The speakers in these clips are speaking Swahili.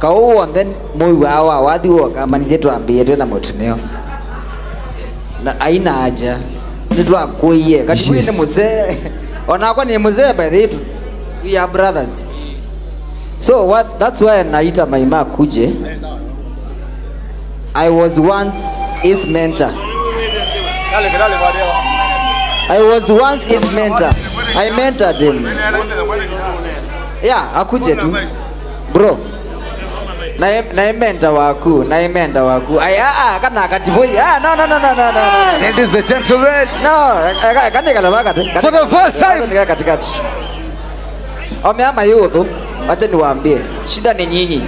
Kau and then moi wa wathi wo kama nije tuambie tena motuneo. Na aina haja. Ni twakuiye. Kati yes. Ni mzee. Ona ni mzee by the way. We are brothers. So what, that's why naita Maima kuje. I was once his mentor. I was once his mentor. I mentored him. Yeah, akuje tu. Bro. Na mentor waku, na mentor waku. Aya, kana katiboi. Ah, no. Ladies and gentlemen. No, kana. For the first time. Katikati. Omeama yuthu, wacha niwaambie. Shida ni nyinyi.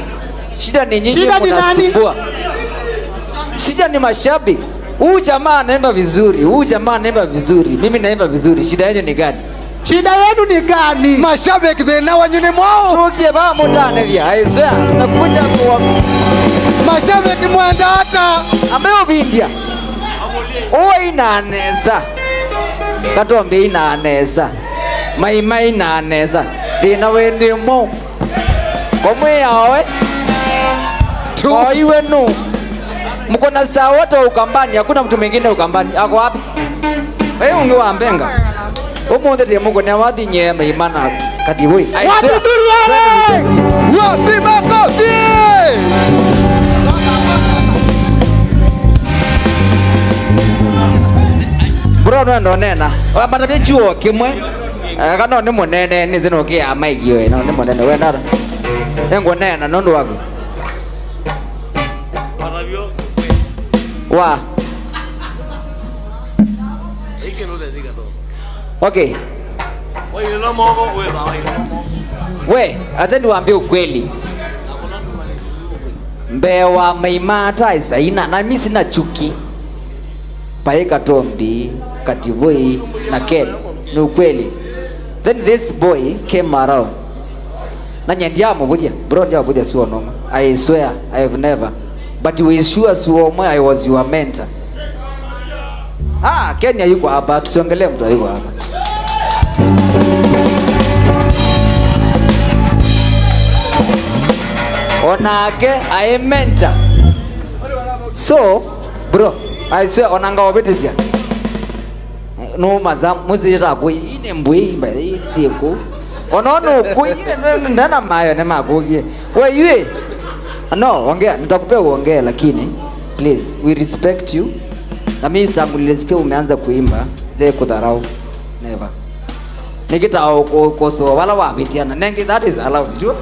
Shida ni nyinyi mnasumbua. Shida ni mashabiki. Huyu jamaa anaimba vizuri, huyu jamaa anaimba vizuri, mimi naimba vizuri. Shida yenu ni gani? Shida yenu ni gani? Mashabiki thina wanyu ni mwao. Tuje ba mutane vya. I swear tunakuja kwa mashabiki mwenda hata ambayo bindia. Owe inaneza. Katombe inaneza. Maima inaneza. Thina wenu mo. Komwe yawe. Oiwe no. Mko na star wote wa Ukambani, hakuna mtu mwingine Ukambani. Ako wapi? Wewe ungewaambenga. Umunde ndiye Mungu ni wathi nye Maimana Katiboi. Wapi duriare? Wapi makofi? Bro no ndo nena. Bana bye chuo kimwe. Kana ni munene ni zino kia maigi we no ni munene we ndara. Engo nena nondo wako. Wa. Okay. We, acha niwaambie ukweli. Mbewa Maimata isaina na mimi sina chuki. Pae Katombi, Katiboi na Ken ni ukweli. Then this boy came around. Na nyandia mvudia, bro ndia mvudia suo noma. I swear I have never. But we sure suo mwe I was your mentor. Ah, Kenya yuko hapa, tusiongelee mtu yuko hapa. Onake I mentor. So, bro, I swear onanga wabetisia. No maza muzira ku ine mbui imba siku. Onono ku ine ndana mayo ne makugie. We yue. No, ongea, nitakupea uongee lakini please we respect you. Na mimi sangu nilisikia umeanza kuimba, je kudharau. Never. Nikita koso wala wapitiana. Nengi that is allowed. Jua?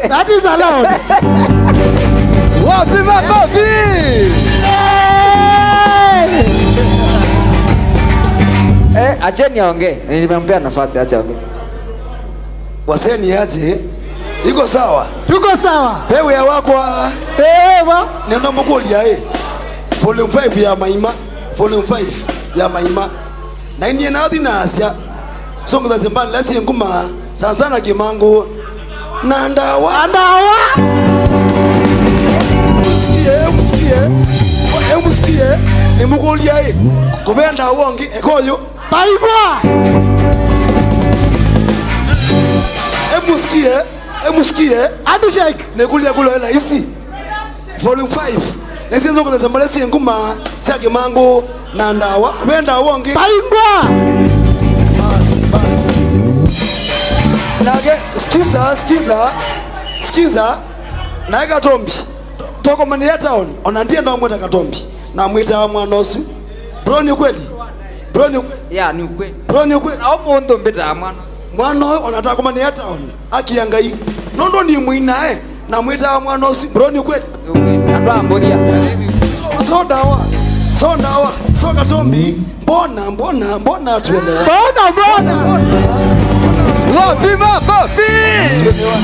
That is allowed. Wapi makofi? Eh, acheni aongee. Nilimwambia nafasi acha aongee. Waseni aje? Iko sawa? Tuko sawa. Pewe ya wako. Ewa. Nenda mkulia eh. Volume 5 ya Maima, volume 5 ya Maima. Na ndiye nathi na asia. Songo za Zimbabwe lasi nguma sasa na kimangu na ndawa. Ndawa. Msikie, msikie. Msikie ni mkulia eh. Kubenda wongi ekoyo. Baigwa. Msikie, msikie. Handshake. Nekulia kula hela isi. Volume 5. Nesizo kwa Zimbabwe lasi nguma sya kimangu na ndawa. Kubenda wongi. Baigwa. Bas. Nage, skiza. Nae Katombi. Toko mani ya town. Ona ndiye ndo mwita Katombi. Na mwita mwana osu. Bro ni ukweli? Bro ni ukweli? Yeah, ni ukweli. Bro ni ukweli? Na omo mbita mwana. Mwana onataka mani ya town. Akiangai. Nondo ni mwina eh. Na mwita mwana osu. Bro ni ukweli? Ni ukweli. Ando ambodia. So dawa. So dawa. So Katombi. Mbona tuelewa? Mbona? Wapi makofi? Tuelewa.